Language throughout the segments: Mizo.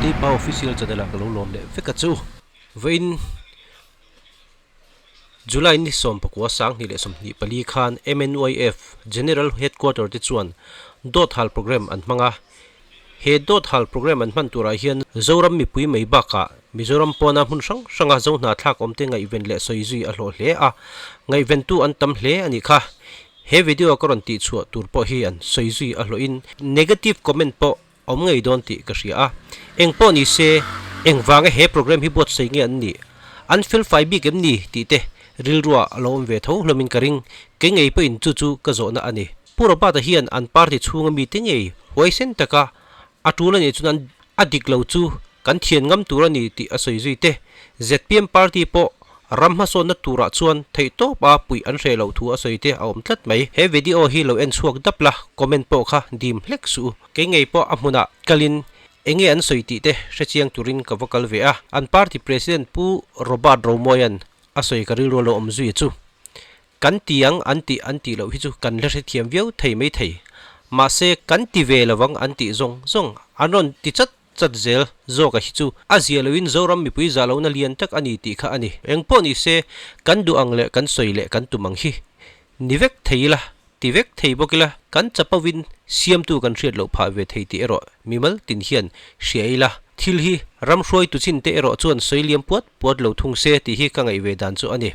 Meitei Pa Official channel ah ka lo lawm leh vek a chu. Vawiin July ni 19 2024 khan MNYF General Headquarter te chuan dawt hal programme an hmang a. He dawt hal programme an hman turah hian Zoram mipui mai bakah Mizoram pawna hmun hrang hranga zo hna thlak awmte ngaihven leh sawi zui a hlawh hle a, ngaihventu an tam hle a nih kha. He video ka rawn tih chhuah tur pawh hi an sawi zui a hlawhin negative comment pawh awm ngei dawn tih ka hria a. Eng pawh ni se, engvanga he program hi buatsaih nge an nih? An felfai bik em ni? tih te rilruah a lo awm ve tho hlawmin ka ring. Kei ngei pawhin chu chu ka zawhna a ni. Pu Robert-a hian an party chhunga mite ngei huaisen taka a tul a nih chuan a dik lo chu kan thian ngam tur a ni tih a sawi zui te. Zpm party pawh ram hmasawnna turah chuan theihtawp a puih an hreh loh thu a sawi te a awm tlat mai. He video hi lo en chhuak dap la, comment pawh kha dim hlek suh u. Kei ngei pawh a hmunah kalin enge an sawi tih te hre chiang turin ka va kal ve a. An party president Pu Robert Romoia'n a sawi ka rilru a lo awm zui chu. Kan ti ang an tih an tih loh hi chu kan la hrethiam viau thei mai thei. Mahse kan ti ve lovang an tih zawng zawng an rawn ti chat chat zel zawk a hi chu a zia loin Zoram mipui zah lohna lian tak a ni tih kha a ni. Engpawh ni se kan duh ang leh kan sawi leh kan tum ang hi ni vek thei ila ti vek thei bawk ila kan chapovin siamtu kan hriat loh phah ve thei tih erawh mimal tin hian hria ila thil hi ram hruaitu chin te erawh chuan sawi liam puat puat lo thung se tih hi ka ngaih ve dan chu a ni.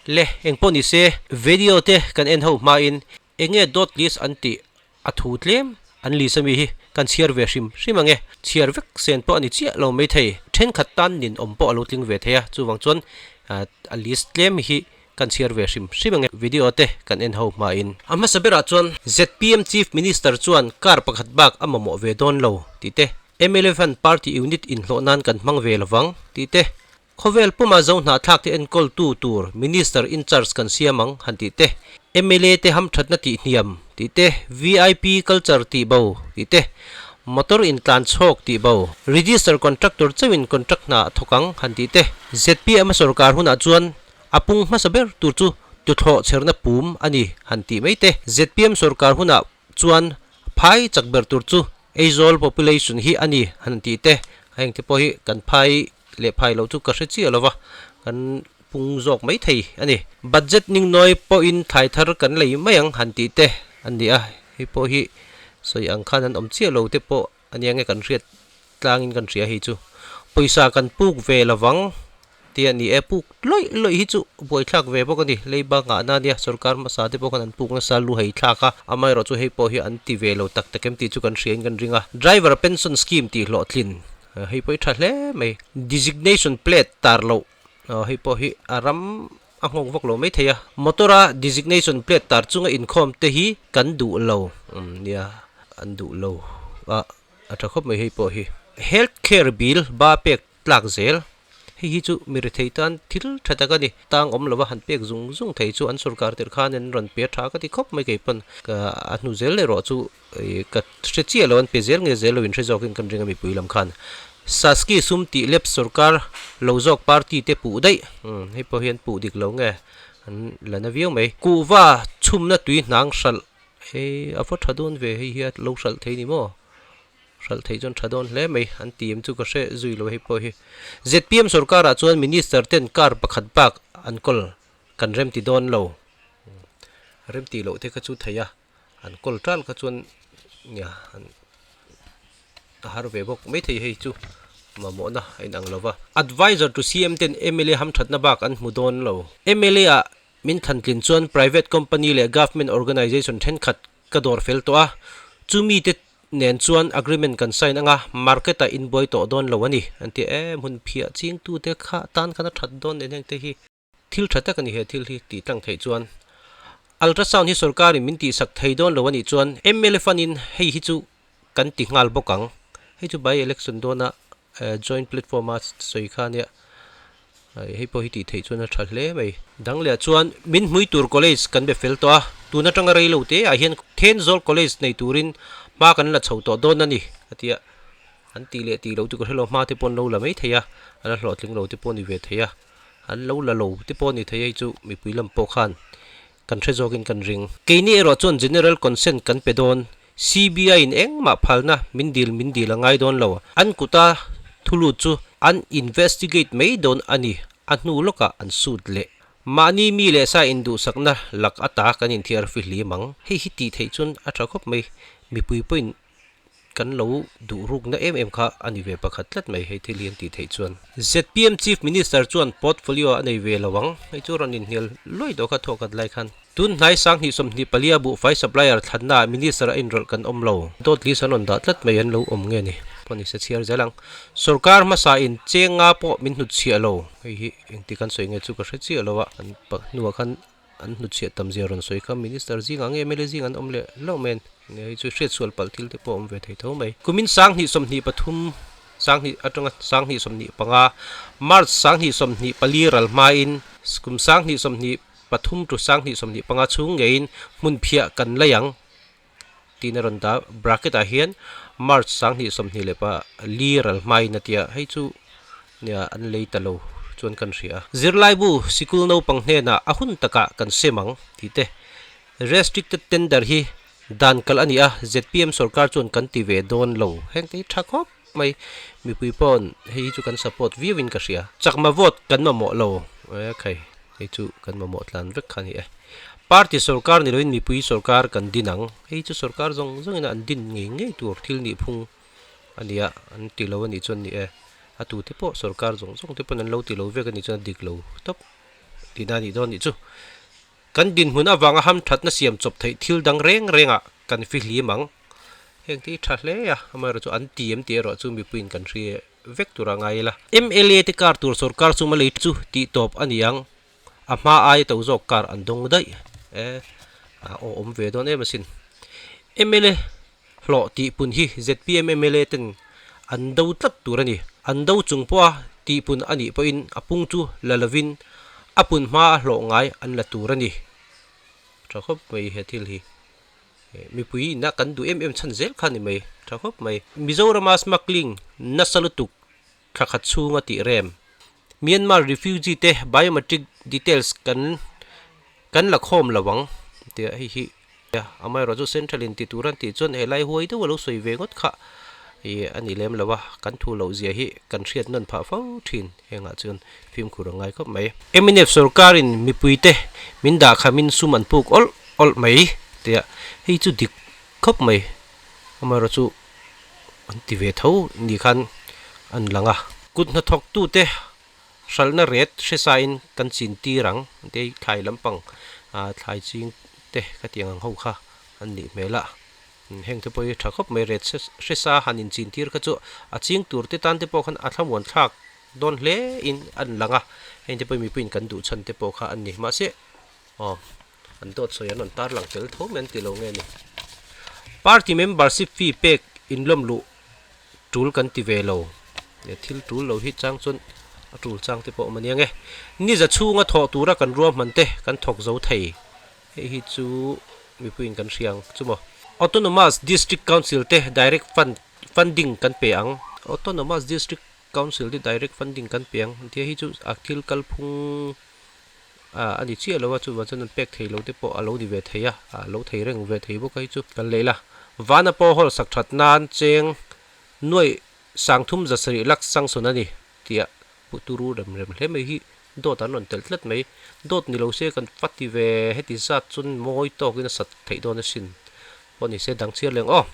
Le engpawh ni se video te kan en ho hmain enge dot list an tih a thu tlem an list ami hi kan chhiar ve hrim hrim ang e. Chhiar vek sen pawh a ni chiah lo maithei. Thenkhat tan nin awm pawh a lo tling ve thei a, chuvang chuan a list tlem hi kan chhiar ve hrim hrim ang e. Video te kan en ho hmain. A hmasa berah chuan zpm Chief Minister chuan car pakhat bak a mamawh ve dawn lo tih te, mla fan party unit inhlawh nan kan hmang ve lovang tih te, Khawvel puma zo hnahthlak te enkawltu tur Minister in charge kan siam ang han tih te, mla te hamthatna tih hniam tih te, vip culture tih bo tih te, motor in tlan chhawk tih bo, register contractor chauhin contract hna a thawk ang han tih te, zpm a sorkar hunah chuan a pung hmasa ber tur chu tuthlawh chherna pum a ni han tih mai te, zpm sorkar hunah chuan phai chak ber tur chu Aizawl population hi a ni han tih te, heng te pawh hi kan phai leh phai loh chu ka hre chiah lo va, kan pung zawk mai thei a ni. Budget ningnawi pawhin thlai thar kan lei mai ang han tih te a ni a, hei pawh hi sawi ang khan an awm chiah lo te pawh a nia nge kan hriat tlangin kan hria hei chu. Pawisa kan puk ve lo vang tih a ni e, puk lawih lawih hi chu buaithlak ve bawk a ni, leiba nghahna a nia, sorkar hmasa te pawh khan an puk nasa lu hei thlak a, amaherawh chu hei pawh hi an ti ve lo tak tak em tih chu kan hriain kan ring a. Driver pension scheme tih hlawhtlin. Hei pawh hi tha hle mai. Designation plate tar loh hei pawh hi a ram a nghawk vak lo mai thei a. Motor a designation plate tar chunga inkhawm te hi kan duh lo nia an duh lo a a tha khawp mai hei pawh hi. Health care bill ba pek tlak zel. Hei hi chu mi rethei tan thil tha tak a ni. Tang awm lova han pek zung zung thei chu an sorkar tirh khan an rawn pe tha ka ti khawp mai kei pawn ka a hnu zel erawh chu Ka hre chiah lo an pe zel nge zel lo in hre zawkin kan ring a mipui lam khan Saski sum tih lep sorkar lo zawk party te puh daih hei pawh hian puh dik lo nge an la na viau mai. Kuhva chhumna tui hnang hralh hei a va tha dawn ve hei hi a lo hralh thei ni maw hralh theih chuan tha dawn hle mai an ti em chu ka hre zui lo hei pawh hi zpm sorkar ah chuan minister ten car pakhat bak an kawl kan rem ti dawn lo rem tih loh te kha chu thei a. An kawl tal kha chuan nia an a har ve bawk maithei hei chu mamawhna a inang lo va. Adviser to CM ten mla hamthatna bak an hmu dawn lo. Mla ah min thantlin chuan private company leh government organisation thenkhat ka dawr fel tawh a, chumi te nen chuan agreement kan sign anga market ah inbuai tawh dawn lo a ni an ti em hun phiah chingtute kha tan khan a that dawn nen heng te hi. Thil tha tak a ni he thil hi tih tlang theih chuan ultrasound hi sorkarin min tihsak thei dawn lo a nih chuan mla fund in hei hi chu kan ti nghal bawk ang. Hei chu by election dawna joint platform a sawi kha ania hei pawh hi tih theih chuan a tha hle mai. Dang leh chuan min hmui tur college kan be fel tawh a, tun atanga rei lo te ah hian Thenzawl college nei turin hma kan la chho tawh dawn a ni a ti a, an tih leh tih loh chu ka hre lo hma te pawh an lo la mai thei a, a la hlawhtling lo te pawh a ni ve thei a. An lo la lo te pawh a ni thei hei chu mipui lam pawh khan kan hre zawkin kan ring. Keini erawh chuan General Consent kan pe dawn. CBI in engmah phalna min dil min dil a ngai dawn lo. An kuta thu lut chu an investigate mai dawn a ni, a hnu lawkah an sut leh. Mahni mi leh sa induhsakna lak ata kan inthiar fihlim ang. Hei hi tih theih chuan a tha khawp mai. Mipui pawhin Kan lo duh rukna em em kha a ni ve pakhat tlat mai hei thil hi an tih theih chuan. Zpm Chief Minister chuan portfolio a nei ve lo ang, hei chu rawn inhnial luai tawh kha thawhkhat lai khan. Tun hnai 2024 a buhfai supplier thlanna ah Minister a inrawlh kan awm lo. Dawt list an rawn dah tlat mai an lo awm nge ni? Pawh ni se chhiar zel ang. Sorkar hmasa in cheng nga pawh min hnutchhiah lo. Hei hi engti kan sawi nge chu ka hre chiah lo a, an hnuah khan An hnutchhiah tam zia rawn sawi kha Minister zingah nge mla zingah an awm leh hlauh mai a ni. Hei chu hriatsual palh thil te pawh a awm ve thei tho mai. Kumin 2023, 20 atanga 2025, March 2024 ral hmain kum 2023 to 2025 chhung ngeiin hmunphiah kan lei ang tiin a rawn dah. Bracket ah hian March 2024 ral hmain a tia hei chu nia an lei ta lo chuan kan hria. Zirlaibu sikul naupang hnenah a hun takah kan sem ang tih te restricted tender hi dan kalh a ni a, zpm sorkar chuan kan ti ve dawn lo heng te hi tha khawp mai mipui pawn hei hi chu kan support viau in ka hria. Chakma vote kan mamawh lo e khai hei chu kan mamawh tlan vek kha a ni e. Party sorkar ni loin mipui sorkar kan din ang hei chu sorkar zawng zawngin an din ngei ngei tur thil nih phung a nia an ti lo a nih chuan ni e a tute pawh sorkar zawng zawng te pawn an lo ti lo vek a nih chuan a dik lo tawp tihna a nih dawn nih chu. Kan dinhmun avanga hamthatna siam chawp theih thil dang reng rengah kan fihlim ang. Heng te hi tha hle a, amaherawhchu chu an ti em tih erawh chu mipuiin kan hre vek tur a ngai ila. Mla te kar tur sorkar sum a lei chu tih tawp a ni ang, a hma aia to zawk kar an dawng daih e, a aw awm ve dawn em asin. Mla hlawh tih pun hi zpm mla ten an do tlat tur a ni. An do chung pawha tih pun a nih pawhin a pung chu la lovin a pun hma a hlawh ngai an la tur a ni. Tha khawp mai he thil hi. Mipui ina kan duh em em chhan zel kha ni mai. Tha khawp mai. Mizorama smuggling nasa lutuk thla khat chhunga tih rem. Myanmar refugee te biometric details kan kan la khawm lo ang tia hei hi amaherawh chu central in ti tur an tih chuan helai huai deuh a lo sawi ve ngawt kha ih a ni lem lo a kan thu loh zia hi kan hriat nawn phah fo thin hengah chuan fimkhur a ngai khawp mai. Mnf sorkar in mipui te min dah khamin sum an puk awlh awlh mai tia hei chu dik khawp mai amaherawh chu an ti ve tho ni khan an lang a. Kut hnathawktute hralhna ret hresain kan chin tir ang te thlai lampang thlai ching te ka tih ang ang ho kha an nih hmel a. Heng te pawh hi tha khawp mai ret hresa han inchin tir kha chu a ching tur te tan te pawh khan a thlamuan thlak dawn hle in an lang a. Heng te pawh hi mipuiin kan duh chhan te pawh kha an ni. Mahse aw an dawt sawi an rawn tarlang tel tho mai an ti lo nge ni. Party membership fee pek inlawm luh tul kan ti ve lo. Thil tul lo hi chang chuan a tul chang te pawh awm a nia nge. Ni za chhunga thawh tura kan ruahman te kan thawk zo thei. Hei hi chu mipuiin kan hria ang chu maw. Autonomous District Council te direct fund funding kan pe ang. Autonomous District Council te direct funding kan pe ang. Tia hi chu a thil kalphung a ni chiah lo a, chuvang chuan an pek thei lo te pawh a lo ni ve thei a, a lo thei reng ve thei bawk a hi chu kan lei la. Vana pawh hawl sak that nan cheng nuaih 3700 lakh sanction a ni tih a turu rem rem hle mai hi dawt an rawn telh tlat mai. Dawt ni lo se kan fa ti ve heti zat chuan mawi tawkin a sat theih dawn asin pawh ni se dang chhiar leng aw.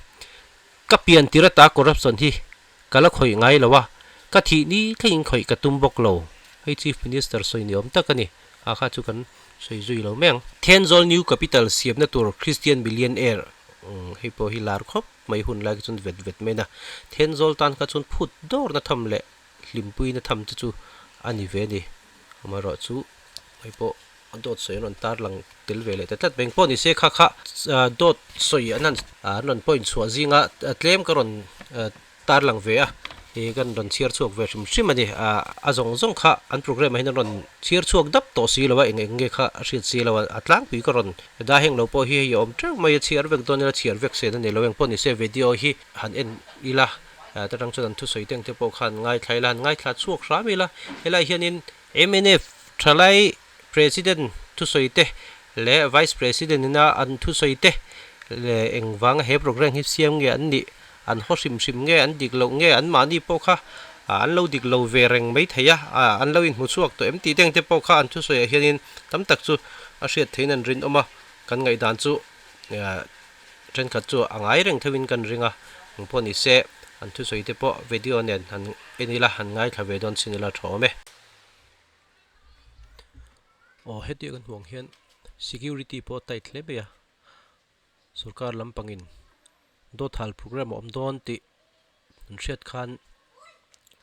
Ka pian tir ata corruption hi ka la khawih ngai lo a, ka thih ni thlengin khawih ka tum bawk lo. Hei Chief Minister sawi ni awm tak a ni, a kha chu kan sawi zui lo mai ang. Thenzawl New Capital siamna tur Christian Millionaire hei pawh hi lar khawp mai hun lai kha chuan vet vet mai na. Thenzawl tan kha chuan phut dawrna tham leh hlimpuina tham te chu a ni ve a ni. Amaherawhchu hei pawh A dawt sawi an rawn tar lang tel ve leh ta tlat mai. Engpawh ni se kha kha dawt sawi an han an rawn point chhuah zinga tlem ka rawn tar lang ve a, ih kan rawn chhiar chhuak ve hrim hrim a ni. A zawng zawng kha an programme ah hian an rawn chhiar chhuak dap tawh si lo a, eng eng nge kha a hriat si lo a, a tlangpui ka rawn dah heng lo pawh hi hei a awm teuh mai a, chhiar vek dawn ila chhiar vek sen a ni lo. Engpawh ni se video hi han en ila, ta tang chuan an thusawi te ang te pawh khan ngaithla ila, han ngaithla chhuak hram ila, helai hianin mnf thalai President thusawi te leh Vice President ina an thusawi te leh engvanga he programme hi siam nge an nih an haw hrim hrim nge an dik loh nge an mahni pawh kha an lo dik lo ve reng mai thei a an lo inhmu chhuak tawh em tih te ang te pawh kha an thusawiah hianin tam tak chu a hriat theihin an rinawm a kan ngaihdan chu Thenkhat chu a ngai reng theuhin kan ring a, engpawh ni se an thusawi te pawh video nen han en ila han ngaithla ve dawn chin ila tha awm e. Aw hetiang kan hmuh ang hian security pawh a tight hle mai a, sorkar lampangin dawt hal program a awm dawn tih an hriat khan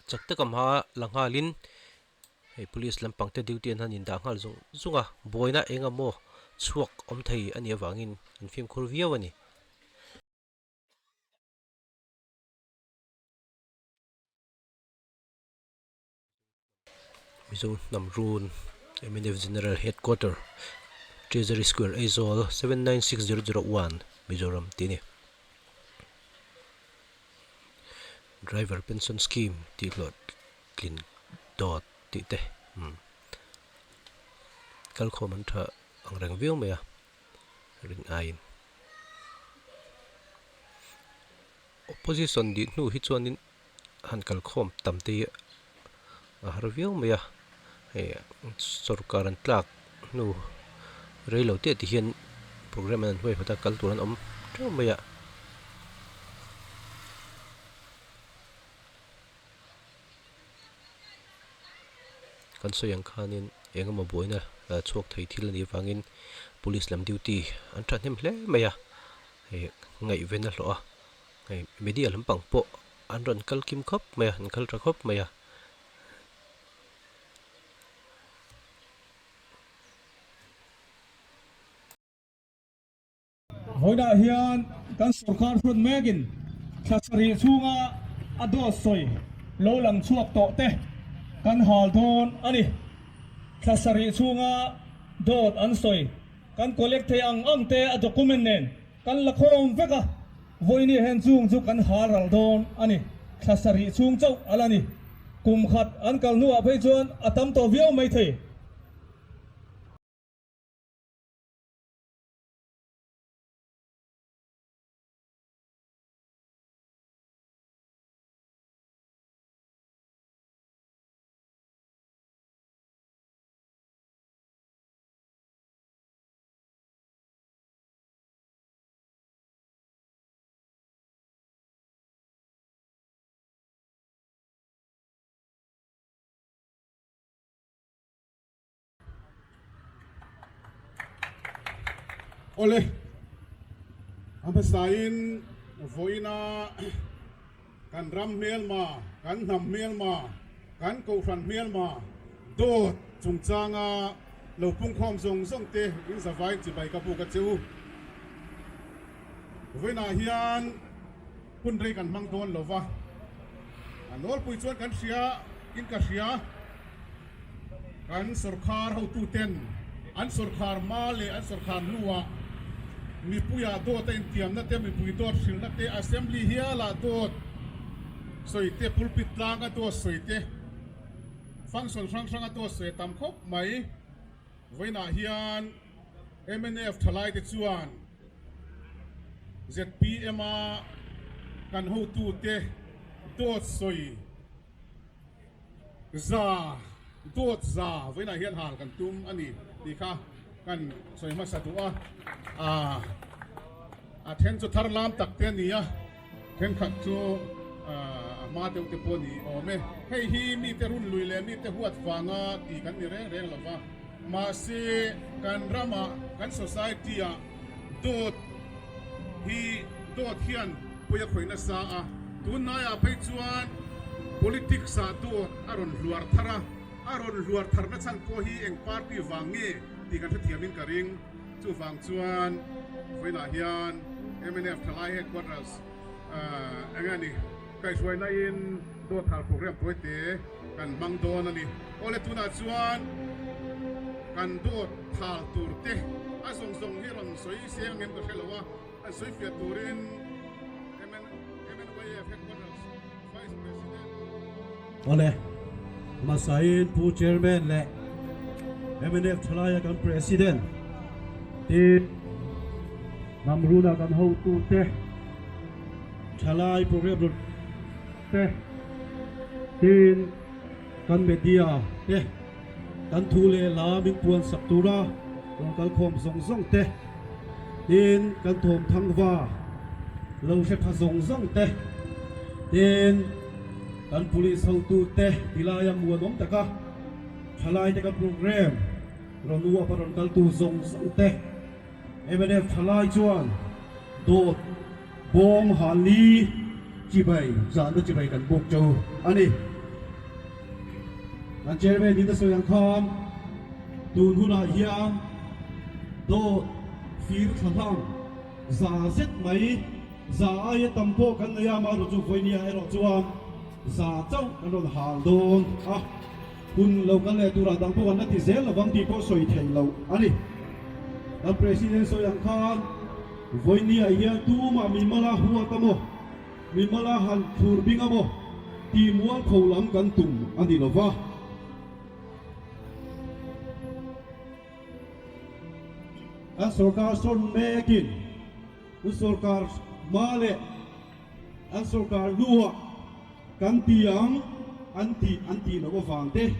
chak taka hma la nghalin Hei police lampang te duty an han indah nghal zung zung a, buaina eng emaw chhuak awm thei a nih avangin an fimkhur viau a ni. Mizo hnam run mnf General Headquarter Treasury Square Aizawl 796001 Mizoram tih a ni. Driver Pension Scheme tih hlawh tlin dawt tih te umm kalkhawm an tha ang reng viau mai a rin aiin opposition dih hnu hi chuanin han kalkhawm tam te hi a har viau mai a hei sorkar an tlak hnu rei lo te ti hian programme an hnuai hmata kal tur an awm teuh mai a. Kan sawi ang khanin eng emaw buaina chhuak thei thil a nih avangin police lam duty an thahnem hle mai a, hei ngaihven a hlawh a, hei media lampang pawh an rawn kal kim khawp mai a, an kal tha khawp mai a. Vawiinah hian kan sorkar hruat mekin thla sarih chhunga a dawt sawi lo lang chhuak tawh te kan hal dawn a ni. Thla sarih chhunga dawt an sawi kan collect thei ang ang te a document nen kan la khawm vek a, vawiini hian chung chu kan hal ral dawn a ni. Thla sarih chhung chauh a la ni. Kum khat an kal hnuah phei chuan a tam tawh viau mai thei. Awle, a hmasain vawiina kan ram hmelma, kan hnam hmelma, kan kohhran hmelma dawt chungchanga lo pungkhawm zawng zawng te in zavaiin chibai ka buk a che u. Vawiinah hian hun rei kan hmang dawn lo va, a nawlpui chuan kan hria in ka hria. Kan sorkar hotuten an sorkar hma leh an sorkar hnuah mipuiah dawt a intiamna te, mipui dawt hrilhna te, assembly hialah dawt sawi te, pulpit tlanga dawt sawi te, function hrang hranga dawt sawi a tam khawp mai. Vawiinah hian mnf thalaite chuan ZPM-a kan hotute dawt sawi, Za, dawt za vawiinah hian hal kan tum a ni tih kha kan sawi hmasa duh a. Aaa a then chu thar lam tak te a ni a, thenkhat chu a hma deuh te pawh a ni awm e. Hei hi mite run lui leh mite huat vanga tih kan ni reng reng lo va, mahse kan ramah, kan society-ah dawt hi dawt hian pawi a khawih nasa a, tunlaiah phei chuan politics ah dawt a rawn hluar thar a, a rawn hluar thar na chhan pawh hi eng party vang nge tih kan hrethiamin ka ring. Chuvang chuan vawiinah hian mnf Thalai Headquarters eng nge ni kaihhruaina in dawt hal program tawite kan hmang dawn a ni. Awle tunah chuan kan dawt thal tur te a zawng zawng hi rawn sawi seng ang em ka hre lo a, an sawi fiah turin MNYF Headquarters Vice President. Awle, hmasain Pu Chairman leh mnf Thalaia kan President ti. Hnamruna kan hotute, thalai program rawn te, tin kan media te, kan thu leh hla min puan sak tura rawn kalkhawm zawng zawng te, tin kan thawm thangva lo hre pha zawng zawng te, tin kan police hotute tilaia muanawm taka thalai te kan program rawn uapa rawn kaltu zawng zawng te. Mnf thalai chuan dawt bawng hali chibai zahna chibai kan buk cho a ni. Kan Chairman in a sawi ang khan tun hunah hian dawt fir thla hlang za zet mai za aia tam pawh kan nei a, amaherawh chu vawinia erawh chuan za chauh kan rawn hal dawn a. Hun lo kal leh turah dang pawh kan la ti zel lovang tih pawh sawi theih loh a ni. Kan President sawi ang khan vawinia hian tumah mimala huat a maw, mimala han thlur bing a maw tih mualpho lam kan tum a ni lova. Kan sorkar sawn mekin kan sorkar hma leh an sorkar hnuah Kan ti ang an tih an tih loh avang te,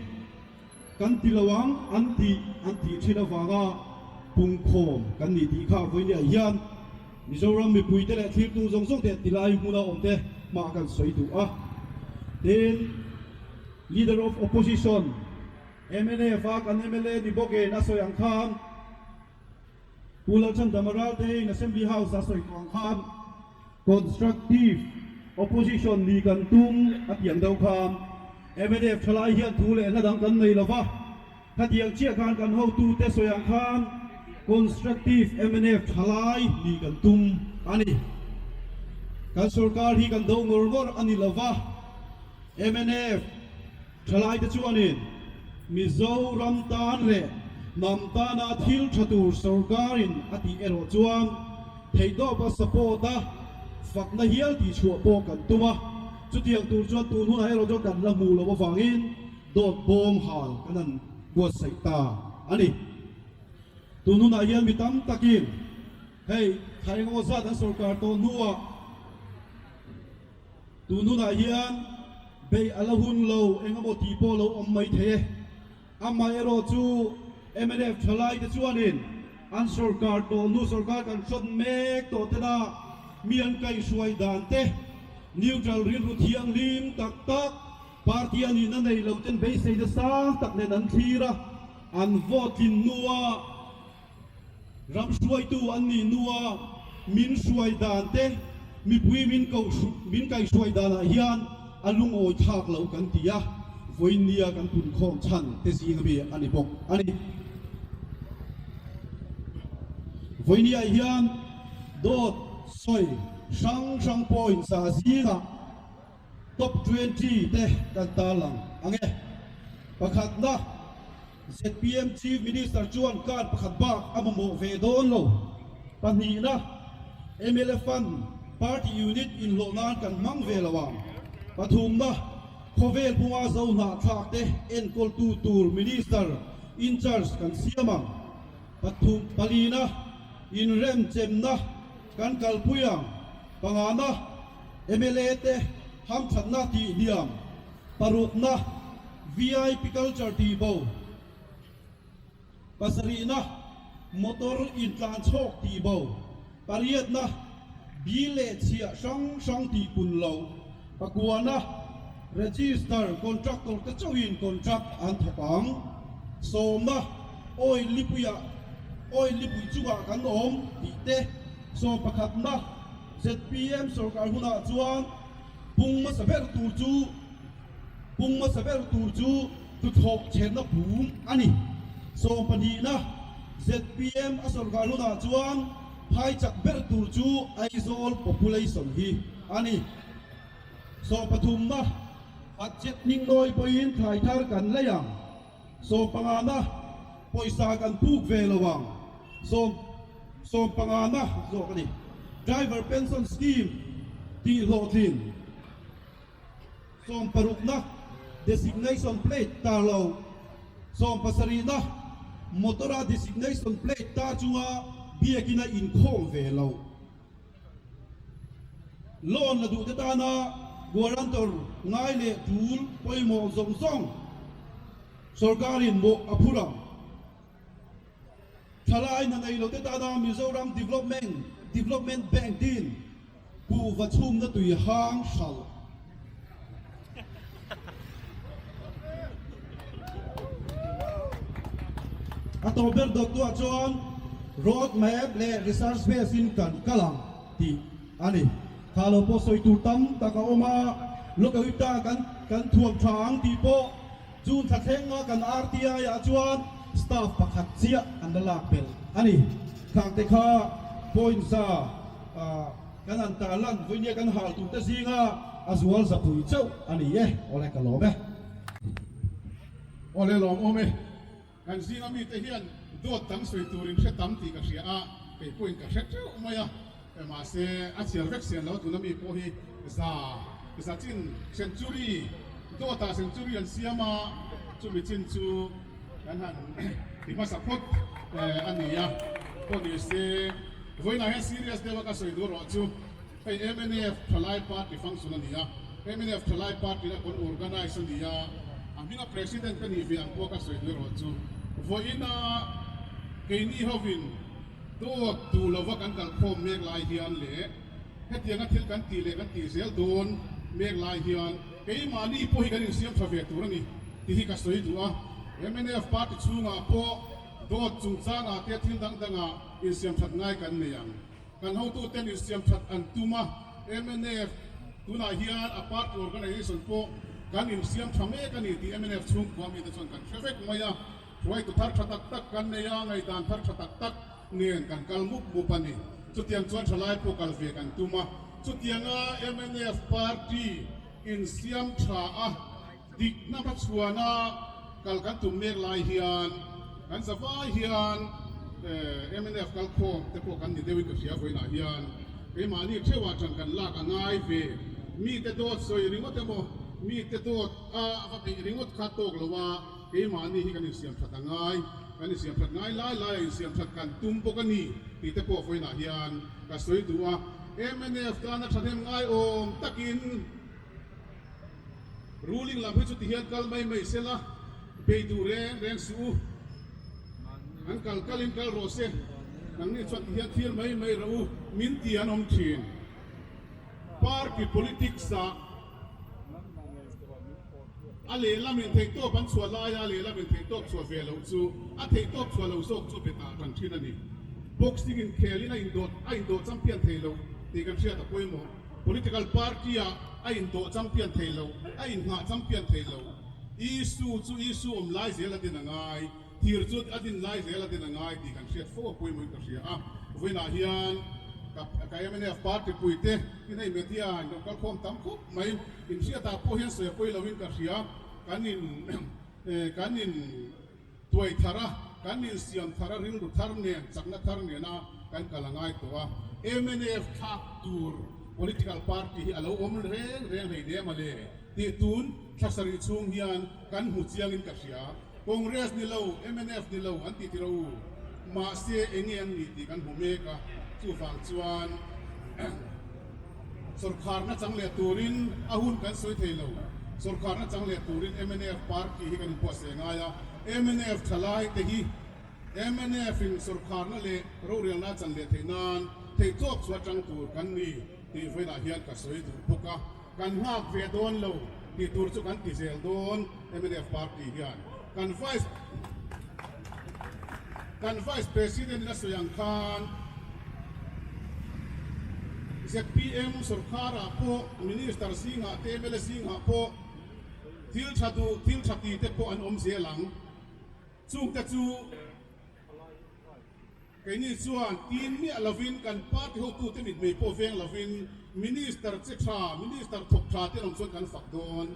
kan ti lo ang an tih an tih thin avanga pungkhawm kan nih tih kha vawinia hian Mizoram mipuite leh thlirtu zawng zawng te tilai hmuna awm te hma kan sawi duh a. Tin, Leader of Opposition, mnf a kan mla ni bawkin a sawi ang khan, Pu Lalchandama Ralte in Assembly House a sawi tawh ang khan Constructive Opposition nih kan tum a tih ang deuh khan mnf thalai hian thu leh hla dang kan nei lo va, khatiang chiah khan kan hotute sawi ang khan Constructive mnf thalai nih kan tum a ni. Kan sorkar hi kan do ngawr ngawr a ni lo va, mnf. Thalaite chuanin Mizoram tan leh hnam tana thil tha tur sorkarin a tih erawh chuan theihtawpa support a, fakna hial tihchhuah pawh kan tum a, chutiang tur chuan tun hunah erawh chuan kan la hmuh loh avangin dawt bawm hal kan han buatsaih ta a ni. Tun hunah hian mi tam takin hei thla engemaw zat an sorkar tawh hnuah, Tun hunah hian beih a la hun lo eng emaw tih pawh lo awm mai thei e. Amaherawh chu mnf thalaite chuanin an sorkar tawh hnu sorkar kan hrawt mek tawh tena mi an kaihhruai dan te, neutral rilru thianghlim tak tak party a nihna nei lo ten beiseina sang tak nen an thlir a, an vote tlin hnua Ram hruaitu an nih hnua min hruai dan te, mipui min koh min kaihhruai danah hian a lungawi thlak loh kan ti a, vawinia kan punkhawm chhan te zing ami a ni bawk a ni. Vawinia hian dawt sawi hrang hrang point sa zingah top 20 te kan tarlang ang e. Pakhatna. Zpm Chief Minister chuan card pakhat bak a mamawh ve dawn lo. Pahnihna, mla Fund, Party Unit inhlawh nan kan hmang ve lo ang. Pathumna, khawvel bunga zo hnahthlak te enkawltu tur Minister in-charge kan siam ang. Pathum, palina, inremchemna kan kalpui ang. Pangana, mla te hamthatna tihhniam. Parukna, VIP culture tih bo. Pasarihna, motor intlan chhawk tih bo. Pariatna, bill leh chhiah hrang hrang tih pun lo. Pakuana, register contractor te chauhin contract an thawk ang. Sawmna, oil lipuiah oil lipui chungah kan awm tih te. Sawmpakhatna, zpm sorkar hunah chuan Pung hmasa ber tur chu Pung hmasa ber tur chu tuthlawh chhenna bum a ni. Sawmpahnihna zpm a sorkar hunah chuan phai chak ber tur chu Aizawl population hi a ni. Sawmpathumna budget hming nawi pawhin thlai thar kan lei ang. Sawmpangana pawisa kan puk ve lo ang. Sawm sawmpangana zawk a ni. Driver Pension Scheme tih hlawhtlin sawmparukna Designation Plate tar lo, sawmpasarihna Motor-a Designation Plate tar chunga biakina inkhawm ve lo. Loan la duhte tana guarantor ngai leh tul pawimawh zawng zawng sorkarin mawh a phur ang. Thalai hna nei lote tana Mizoram Development Development Bank din kuhva chhumna tui hang hralh. A tawp ber dawttuah chuan road map leh research base in kan kal ang tih a ni. Kha lo pawh sawi tur tam tak a awm a, Lokayukta kan kan thuam tha ang tih pawh June thla thlenga kan RTI ah chuan staff pakhat chiah an la lak belh a ni. Khangte kha point za Kan han tar lan vawinia kan hal tur te zinga a zual zapui chauh a ni e, awle ka lawm e. Awle lawm awm e, kan zinga mite hian dawt dang sawi turin hre tam tih ka hria a, kei pawhin ka hre teuh mai a, mahse a chhiar vek sian lo tuna mi pawh hi za za chin century dawtah century an siam a, chumi chin chu kan han ti hmasa phawt a ni a, pawh ni se. Vawiinah hian serious deuha ka sawi duh erawh chu hei mnf Thalai Party function a ni a, mnf Thalai Party na kan organise a ni a, a hminga President ka nih ve ang pawh ka sawi duh erawh chu vawiina keini hovin dawt duh lova kan kalkhawm mek lai hian leh hetianga thil kan tih leh kan tih zel dawn mek lai hian keimahni pawh hi kan insiam tha ve tur a ni tih hi ka sawi duh a, mnf Party chhungah pawh dawt chungchangah te thil dang dangah Insiamthat ngai kan nei ang. Kan hotuten insiamthat an tum a, mnf tunah hian a party organisation pawh kan insiamtha mek a ni tih mnf chhungkua mite chuan kan hre vek mai a. Hruaitu thar tha tak tak kan nei a, ngaihdan thar tha tak tak nen kan kal mup mup a ni. Chutiang chuan thalai pawh kal ve kan tum a. Chutianga mnf party insiamtha a. Dikna hmachhuana kal kan tum mek lai hian kan zavai hian mnf kalkhawm te pawh kan ni deuhin ka hria vawiinah hian keimahni theuhah ṭan kan lak a ngai ve. Mite dawt sawi ringawt emaw mite dawt a va beih ringawt kha tawk lo a, keimahni hi kan insiam ṭhat a ngai, kan insiam ṭhat ngai lai laia insiam ṭhat kan tum bawk a ni tih te pawh vawiinah hian ka sawi duh a. Mnf tana ṭhahnem ngai awm takin. Ruling lam hi chu tihian kal mai mai sela, bei duh reng reng suh u. An kal kalin kal rawh se, nangni chuan tihian thlir mai mai rawh u, min ti an awm thin. Party politics ah a lehlam in theihtawp an chhuah laia a lehlam in theihtawp chhuah ve loh chu a theihtawp chhuah lo zawk chu betah kan thin a ni. Boxing inkhelin a indawt a indawh champion thei lo tih kan hriat a pawimawh. Political party ah a indawh champion thei lo, a innghah champion thei lo. Issue chu issue awm lai zel a din a ngai, thir chu a din lai zel a din a ngai tih kan hriat fo a pawimawhin ka hria a. Vawiinah hian ka ka mnf party puite in hei media in lo kalkhawm tam khawp mai, inhriatah pawh hian sawi a pawi loin ka hria, kan in kan in. Tuai thar a, kan insiam thar a, rilru thar nen, chakna thar nena kan kal a ngai tawh a. Mnf thlak tur political party hi a lo awm reng reng hlei nem a le tih tun thla sarih chhung hian kan hmu chiangin ka hria. Congress ni lo, mnf ni lo an ti ti ro u. Mahse enge an nih tih kan hmu mek a, chuvang chuan Sawrkharna chang leh turin a hun kan sawi thei lo. Sawrkharna chang leh turin mnf party hi kan inbuatsaih ngai a, mnf thalai te hi mnf in sawrkharna leh rorelna chan leh theih nan theihtawp chu atang tur kan ni tih vawiinah hian ka sawi duh bawk a. Kan nghak ve dawn lo tih tur chu kan ti zel dawn mnf party hian kan vice Kan Vice President in a sawi ang khan zpm sorkarah pawh Minister zingah te mla zingah pawh thil tha duh thil tha ti te pawh an awm zel ang. Chungte chu keini chuan tin miah lovin kan party hotute mitmei pawh veng lovin Minister che tha, Minister thawk tha te an awm chuan kan fak dawn.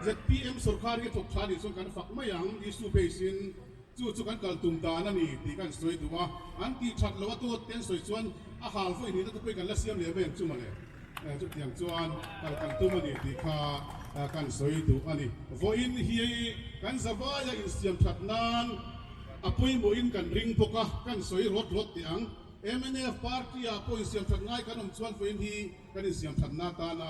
Zpm sorkar hi thawk tha nih chuan kan fak mai ang issue base in. Chu chu kan kal tum dan a ni tih kan sawi duh a, an tih that loh a dawt te an sawi chuan a hal vawi nihna te pawhin kan la siam leh mai ang chu mawle. Chutiang chuan kal kan tum a ni tih kha kan sawi duh a ni. Vawiin hi kan zavaia insiam that nan a pawimawhin kan ring bawk a, kan sawi rawt rawt teh ang. Mnf party ah pawh insiamthat ngai kan awm chuan vawiin hi kan insiamthatna atana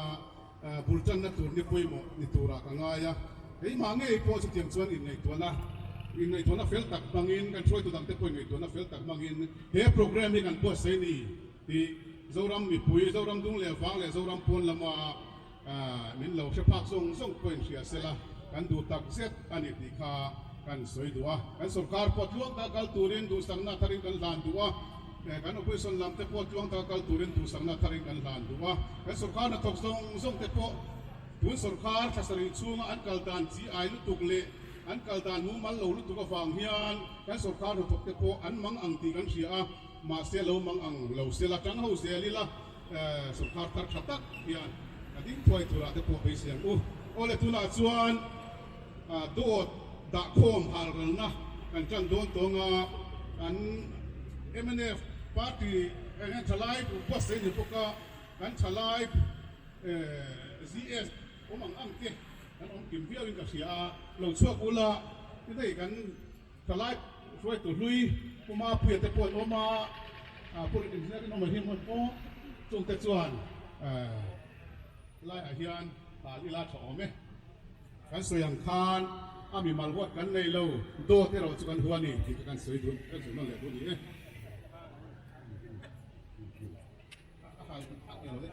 bul tanna tur ni pawimawh ni turah ka ngai a. Keimah ngei pawh chutiang chuan inngaihtuahna inngaihtuahna fel tak hmangin kan hruaitu dangte pawh inngaihtuahna fel tak hmangin he programme hi kan buatsaih ni tih Zoram mipui, Zoram dung leh vang leh Zoram pawn lama Min lo hre phak zawng zawng pawh inhria sela kan duh tak zet a ni tih kha kan sawi duh a. Kan sorkar pawh tluang taka kal turin duhsakna tharin kan hlan duh a, kan opposition lam te pawh tluang taka kal turin duhsakna tharin kan hlan duh a. Kan sorkar hnathawk zawng zawng te pawh tun sorkar thla sarih chhunga an kal dan chi ai lutuk leh an kal dan mumal lo lutuk avang hian kan sorkar hnathawk te pawh an mang ang tih kan hria a, mahse lo mang ang lo sela tang ho zel ila. Sorkar thar tha tak hian a ding thuai turah te pawh beisei ang u. Awle tunah chuan dawt dahkhawm halralna kan tan dawn tawng a, kan mnf party hian thalai buatsaih ni bawk a, kan thalai ZS awm ang ang te kan awm kim viauin ka hria a, lo chhuak ula ti daih kan Thalai hruaitu hlui Pu Mapuia te pawh an awm a, Pu Engineer Rinawma hi an awm chungte chuan laiah hian hal ila tha awm e. Kan sawi ang khan a mimal huat kan nei lo, dawt erawh chu kan hua a ni tih kha kan sawi dun, kan sawi nawn leh duh a ni e. A hal a ni lo e.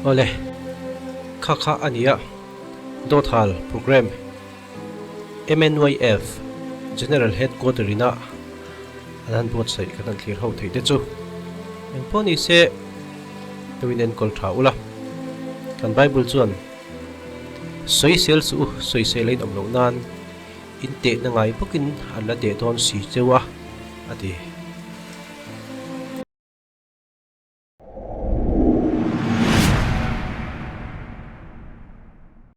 Awle, kha kha a nia, Dawthal Programme MNYF General Headquarter ina. An han buatsaih kan han thlir ho theih te chu engpawh ni se lo in enkawl tha ula. Kan Bible chuan sawisel suh u, sawisel a inawm loh nan in tehna ngai bawkin an la teh dawn si cheu a, a ti.